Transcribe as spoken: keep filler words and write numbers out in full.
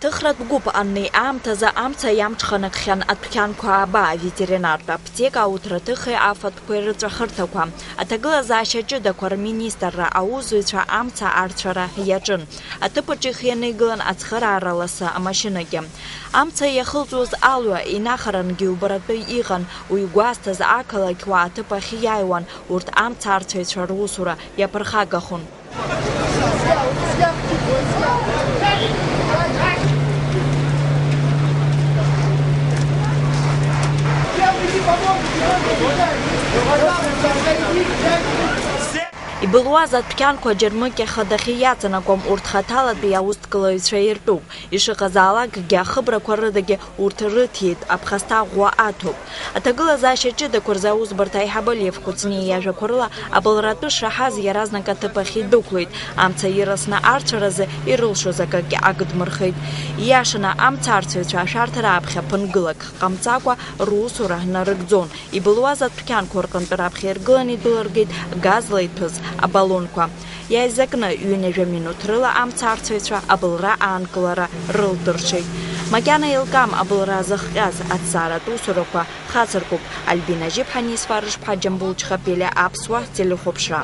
Ҭыхратә гәыԥ аннеи аамҭазы амца иамҽханакхьан адәқьанқәа ааба, аветеринартә аԥҭека, ауҭраҭыхи афатәқәеи рыҵәахырҭақәа. Аҭагылазаашьа ҷыдақәа рминистрра аусзуҩцәа амца арцәара иаҿын. Аҭыԥаҿ ихы ианикылан ацхыраара ласы амашьынагьы. Амца иахылҵуаз алҩа инахарангьы убаратәы иҟан, уи гәазҭаз ақалақьуаа аҭыԥ ахь иааиуан, урҭ амца арцәаҩцәа русура иаԥырхагахон. Ибылуаз адәқьанқәа џьармыкьа хадахьы иаҵанакуам, урҭ хаҭалатәи аусҭгылаҩцәа иртәуп. Ишыҟазаалакгьы, ахыбрақәа рыдагьы урҭ рыҭиит, аԥхасҭа ӷәӷәа аҭоуп. Аҭагылазаашьа ҷыдақәа рзы аусбарҭа аиҳабы Лев Кәыҵниа иажәақәа рыла, абылра атәы шаҳаз иаразнак аҭыԥ ахь идәықәлеит, амца ирасны арцәаразы ирылшоз акагьы агдмырхеит. Ииашаны, амца арцәаҩцәа ашәарҭара аԥхьа ԥынгылак ҟамҵакәа русура нарыгӡон. Ибылуаз адәқьанқәа рҟынтә раԥхьа иргыланы идәылыргеит газла иҭәыз абалонқәа. Иааизакны ҩынҩажәа минуҭ рыла амца арцәаҩцәа абылра аанкылара рылдыршеит. Макьана еилкаам абылра зыхҟьаз, аҭҵааратә усурақәа хацыркуп. Альбина Жьыԥҳа, Несфар Рышԥҳа, Џьамбул Чхапелиа, Аԥсуа телехәаԥшра.